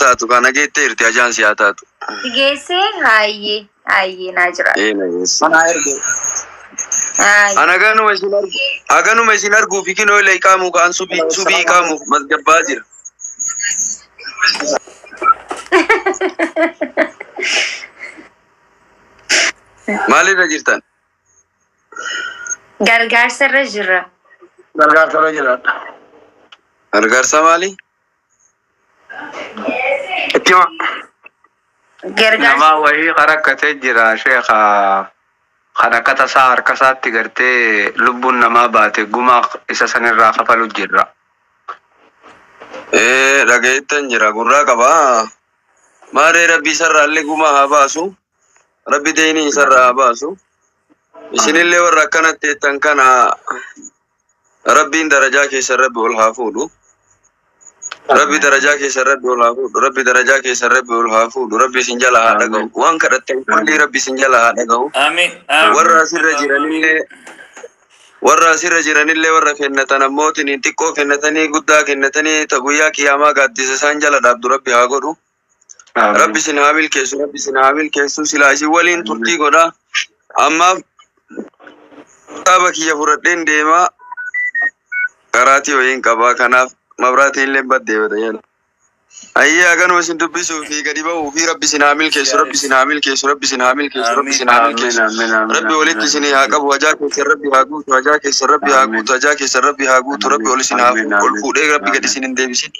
Taatu kana geetteerti ajaan si haa taatu. Geessee hayyee hayyee naa jira. Ee na geesse. Mana erge. Hayyee. Ana ganuma isin argu haganuma isin arguu fi kinoo illee iqaamuu ka'an subii subii iqaamuuf masgabbaa jira. Maalirra jirtan? Gargaarsa irra jira. Gargaarsa irra jiraadha. Gargaarsa maali? Itti hima. Gargaarsa. Nama wayii rakkatee jira sheekha kan akka tasaa harka isaatti gartee lubbuun namaa baate gumaa isa sanirraa kafalu jirra. Ee dhageettan jira gurraa qabaa. Maaree rabbi isarraa illee gumaa haa baasu. Rabbi deynii isarraa haa baasu. Isinillee warra akkanatti jettan kana rabbiin darajaa keessan rabbi ol haa fuudhu. Rabbi darajaa keessan rabbi ol haa fuudhu. Rabbi darajaa keessan rabbi ol haa fuudhu. Rabbi isin jala haa dhaga'u. Waan kadhattan kulli rabbi isin jala haa dhaga'u. Amiin. Amiin. Warra asirra jiranillee warra asirra jiranillee warra kennatan ammootiin xiqqoo kennatanii guddaa kennatanii ta guyyaa kiyaamaa gaaddisa isaan jala dhaabdu rabbi haa godhu. Rabbi isin haa milkeessu, rabbi isin haa milkeessu, silaa isin waliin turtii godha. Ammaaf kitaaba kiyya fudhadheen deemaa karaatii wayiin qabaa kanaaf mabraatiin illee baddee bada jedha. Ayyee haganuma isin dubbisuu fi gadi ba'uu fi rabbi isin haa milkeessu, rabbi isin haa milkeessu, rabbi isin haa milkeessu, rabbi isin haa milkeessu. Rabbi walitti isin haa qabu, hajaa keessan rabbi haa guutu, hajaa keessan rabbi haa guutu, hajaa keessan rabbi haa guutu, rabbi ol isin haa ol fuudhee rabbi gadi isin hin deebisin.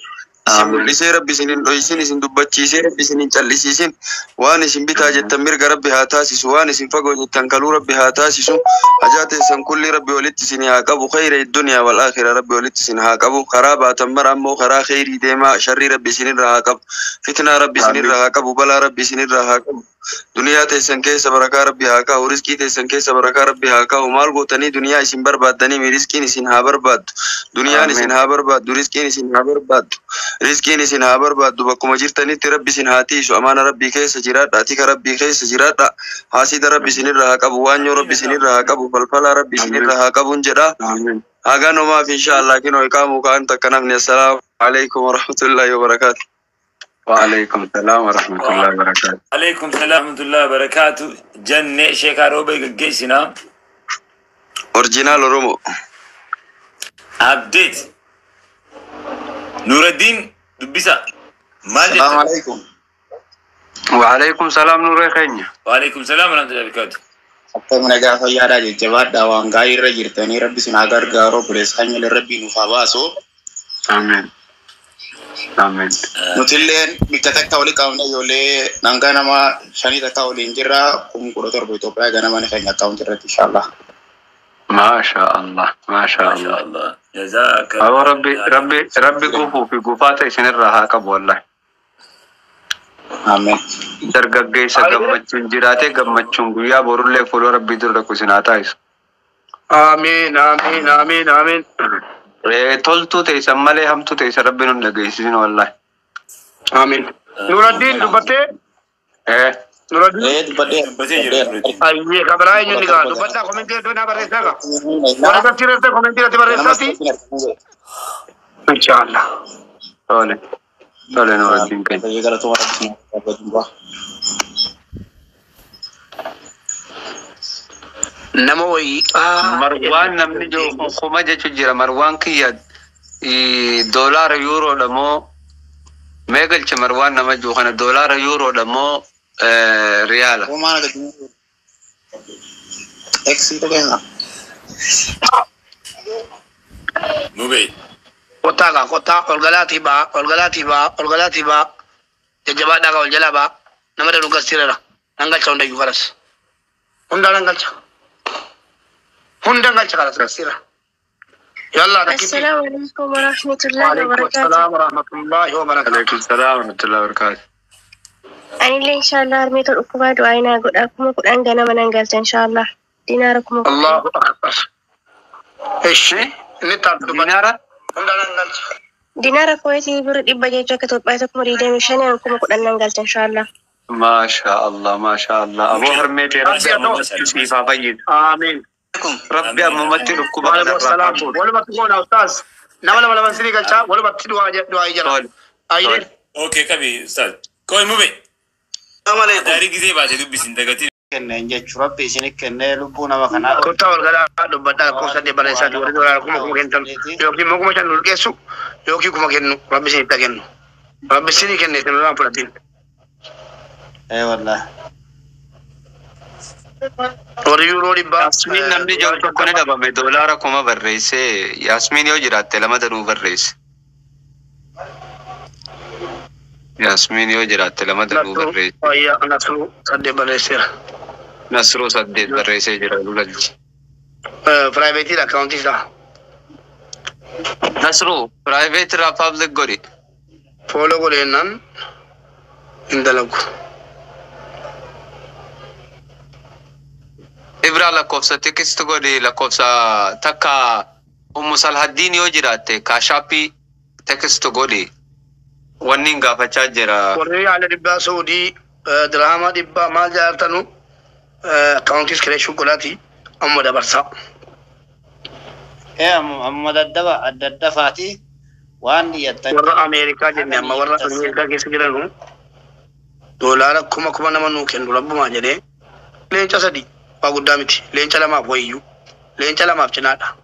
Isin mul'isee rabbi isin hin dhoysin, isin dubbachiisee rabbi isin hin callisiisin. Waan isin bitaa jettan mirga rabbi haa taasisu, waan isin fagoo jettan kaluu rabbi haa taasisu. Hajaa teessan kulli rabbi walitti isin haa qabu, khayra duniyaa wal aakhira rabbi walitti isin haa qabu. Karaa baatan mara ammoo karaa khayrii deemaa, sharrii rabbi isinirraa haa qabu. Fitnaa rabbi isinirraa haa qabu, balaa rabbi isinirraa haa qabu. Duniyaa teessan keessa barakaa rabbi haa kaa'u, rizqii teessan keessa barakaa rabbi haa kaa'u. Maal gootanii duniyaa isin barbaaddanii mi rizqiin isin haa barbaaddu. Duniyaan isin haa barbaaddu, rizqiin isin haa barbaaddu. Rizqiin isin haa barbaaddu bakkuma jirtanitti rabbi isin haa tiisu. Amaana rabbii keessa jiraadha, tika rabbii keessa jiraadha. Haasida rabbi isinirraa haa qabu, waanyoo rabbi isinirraa haa qabu, falfalaa rabbi isinirraa haa qabuun jedha. Haganumaaf inshaallah kinoo iqaamuu ka'an takka nafni. Assalaamu alaikum warahmatullaahi wabarakaatu. وعليكم السلام ورحمة الله وبركاته. Alaikum salaam warahmatullahi wabarakatuh. Jannee sheekaa roobee gaggeessinaa. Orjinaal Oromoo. Update. Nuuraddiin dubbisa. Maal Salaamu jettan? alaikum. وعليكم السلام نور خينيا. Waalaikum salaam warahmatullahi wabarakatuh. Akkam nagaa fayyaadhaa jajjabaadhaa waan gaarii irra jirtanii rabbi isin haa gargaaru obboleessa keenya rabbi nuuf haa baasu. آمين آمين. Nutilleen bikka takka wali qabna ijoollee dhangaa nama shanii takka waliin jirra 17,000 Itoophiyaa ganama ni keenya akkaawunti irratti inshaallah. ما شاء الله ما شاء Masha الله. Allah. Jazaaka. أبو ربي ربي ربي قفو في قفاته isin irraa haa qabu والله. Ameen. Dargaggeessa gammachuun jiraatee gammachuun guyyaa borullee fuula rabbii dura dhaqu isin haa taasisu. Amiin amiin amiin amiin. Toltuu teessan malee hamtuu teessan rabbi nun dhageessisin wallahi. Amiin. Nuraddiin dubbattee? Nuraddiin? Ee dubbadheera. Dubbatee jira Nuuraddiin. Ayyee kabiraa eenyuun ni gaa dubbadhaa komentii iddoo naa barreessaa gaa. Warra irratti irratti komentii irratti barreessaati. Inshaallah. Tole. Tole Nuraddiin keenya. Fayyee galatuma rabbi isin haa gargaaru. Nama wayii. Marwaan namni jiru kun kuma jechu jira. Marwaan kiyya doolaara yuuroodha moo mee galche marwaan nama jiru kana doolaara yuuroodha moo riyaala? Homaa na gadi. Eksi tokko Mubee. Kottaa gaa kottaa ol galaatii baa ol galaatii baa ol galaatii baa jajjabaadhaa gaa ol jalaa baa nama danuu galchireera nan galcha hundayyuu kanas hundaa nan galcha hundan galcha kanas galchireera. Yallaa takkitti. السلام عليكم ورحمة الله وعليكم وبركاته. السلام ورحمة الله وبركاته. Alaikum salaam wa rahmatullahi wa barakaatu. Anillee inshallah harmeeta dhukkubaa du'aa naa godha 10,000 ganama nan galcha inshallah. Dinaara 10,000. Allahu akbar. Ishi inni taatu dubbata. Dinaara? Hundaa nan galcha. Dinaara Kuweetii birri 100 jechuu akka Itoophiyaatti 25,000 10,000 nan galcha inshallah. Maasha Allah maasha Allah. Aboo harmee tee rabbi ammumatti siif haa fayyisu. Amiin. Rabbi ammumatti dhukkuba Waalaikum kanarraa haa salaam. fuudhu. Walumatti goona ustaaz. Nama lama lama sinii galchaa walumatti du'aa du'aa jala. Tole. Ayyee. Tole. Okay, qabi ustaaz. Koi mube. Daarii gisee baatee dubbisin dagatiin. Kenneen jechuun rabbi isin kennee lubbuu nama kanaa. Kottaa ol galaa dubbadhaa lakkoofsa saddeet barreessaa warri doolaara kuma kuma kennan yookiin immoo 5,000 nu liqeessu yookiin 1,000 kennu rabbi isinitti haa kennu. Rabbi isinii kenne isin irraa hin fudhatin. Ee wallahi. Warri yuuroo 100. Yaasmiin namni jiru tokko ni dhabame doolaara 1,000 barreessee Yaasmiin yoo jiraatte 2 danuu barreesse. Yaasmiin yoo jiraatte 2 danuu barreesse. Wayyaa Nasruu 8 barreesseera. Nasruu 8 barreessee jira lulalchi. Piraayiveetiidha akkaawuntii isaa. Nasruu piraayiveet irraa paablik godhi. Fooloo godheennaan hin dalagu. Ibraa lakkoofsa tikist godhi lakkoofsa takka Ummu Salhaddiin yoo jiraatte kaashaappii tekist godhi. Wanni hin gaafachaa jira. Warri haala 100 Saudii dirhama 100 maal jaartanu akkaawuntii iskireeshuu godhaati amma dabarsaa. Ee amma daddaba adda addafaati waan dhiyaatan. Warra Ameerikaa jenne amma warra Ameerikaa keessa jiranu doolaara 1,000 nama nuu kennu rabbumaa jedhee leenca 3 waa guddaa miti leenca 2 wayyuu leenca 2 cinaadha.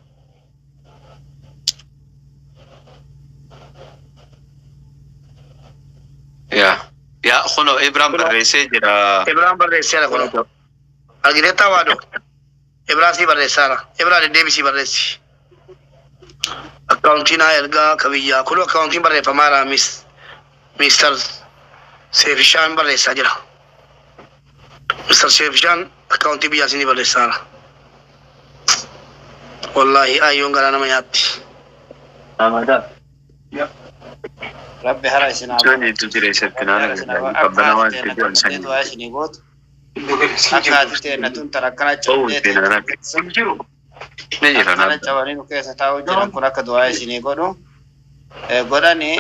Yaa yaa kunoo Ibraan barreessee jira. Ibraan barreesseera kunoo. Argiteettaa waadoo. Ibraan sii barreessaara. Ibraan deddeebisii barreessi. Akkaawuntiin haa ergaa ka biyyaa kunoo akkaawuntiin barreeffamaara Mister Seefishaan barreessaa jira. Mister Seefishaan akkaawuntii biyyaa isinii barreessaara. Wallaahi ayyoon garaa nama nyaatti. Rabbi hara isin haa Jooni itti jira isatti naana qabbanaa waan itti jiran sanii. Du'aa isinii gootu. Akka ati ta'e tun tara akkana Oh, cabdee naana. Ni jira akkana naana. cabanii nu keessa taa'uu jiran kun akka du'aa isinii godhu. Godhanii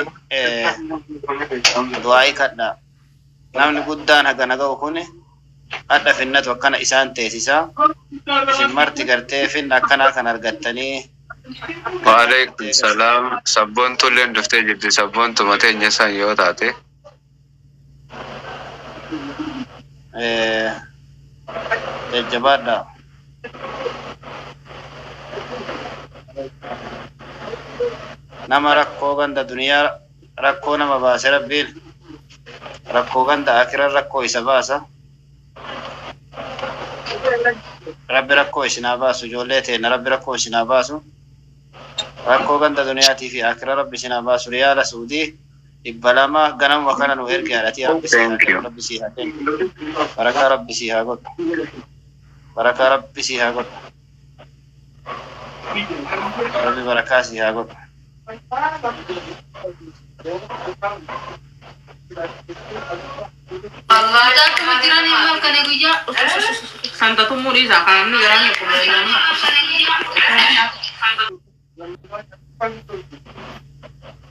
du'aa kadhaa. Namni guddaan hagana ga'u kun hadha finnatu akkana isaan teessisaa. Isin marti gartee finna akkanaa kan argattanii. Waalaikum salaam. Sabboontu illee dhuftee jirti. Sabboontu mateenya isaan yoo taate. Jajjabaadha. Nama rakkoo ganda duniyaa rakkoo nama baase rabbiin rakkoo ganda akiran rakkoo isa baasa. Rabbi rakkoo isinaa baasu ijoollee teenna rabbi rakkoo isinaa baasu. Rakkoo ganda duniyaatii fi akira rabbi isinaa baasu riyaala Suudii 200 ganama kana nu erge haadhatii rabbi sii haa kennu rabbi sii haa kennu. Barakaa rabbi sii haa godhu. Barakaa rabbi sii haa godhu. Rabbi barakaa sii haa godhu. Akkuma jiranii maal kana guyyaa santatumuu dhiisaa kan namni garaan akkuma jiranii.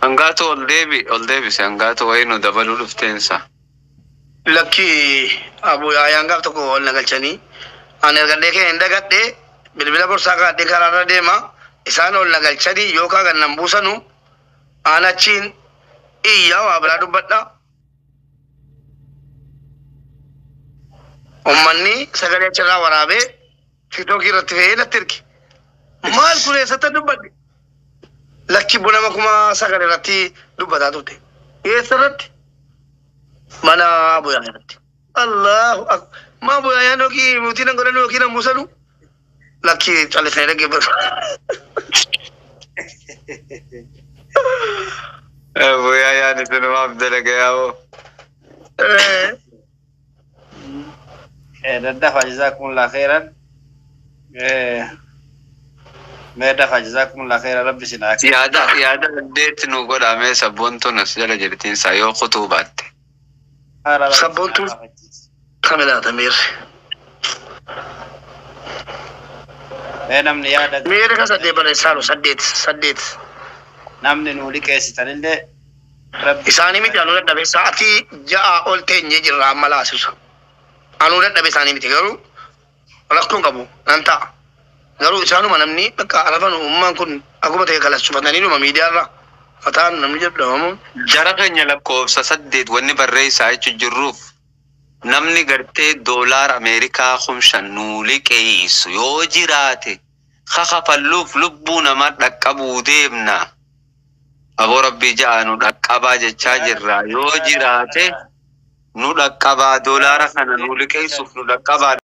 Hangaatu ol deebi ol deebise hangaatu wayii nu dabaluu dhufteensa. Lakki abu ayaan gaaf tokko ol nagalchanii ani argadhee kee hin dagadhee bilbila borsaa kaadhee karaarra deema isaan ol nagalchanii yookaan kan nan buusanu aan achiin iyyaa waa biraa dubbadha. Uummanni sagalee achirraa waraabee tiktookii irratti fe'ee natti erge. Maal kun eessatti dubbadhe? Lakki bunama 9,000 irratti dubbataa turte. Eessa irratti? Mana bu'aa irratti. Allahu akbar. Maa bu'aa yaan yookiin mootiin nan godhan yookiin nan buusanu? Lakki callisanii dhaggeeffatu. Bu'aa yaan isinumaaf dalaga yaa'oo. Daddafa jazakumullah khairan. Mee dafa jazakumullah khairan rabbi isin haa Yaada yaada addeetti nu godhamee sabboontuun as jala jirtiinsa yoo kutuu baatte. Sabboontuun kami laata miirri? Mee namni yaada Miirri kan 8 barreessaaru 8 8. Namni nuu liqeessitanillee rabbi Isaanii miti anuu dadhabe sa'aatii 6 ol teenyee jirra amma laasisa. Anuu dadhabe isaanii miti garuu rakkoon qabu nan ta'a. Garuu isaanuma namni bakka arafan uummaan kun akkuma ta'e kalassufatanii dhuma miidiyaarra. Mataan namni jedhu dhabamuun. Jara keenya lakkoofsa 8 wanni barreessaa jechuun jirruuf namni gartee doolaara Ameerikaa 5,000 nuu liqeessu yoo jiraate kakafalluuf lubbuu namaa dhaqqabuu deemna. Aboo rabbii ja'a nu dhaqqabaa jechaa jirra. Yoo jiraate nu dhaqqabaa doolaara kana nuu liqeessuuf nu dhaqqabaa.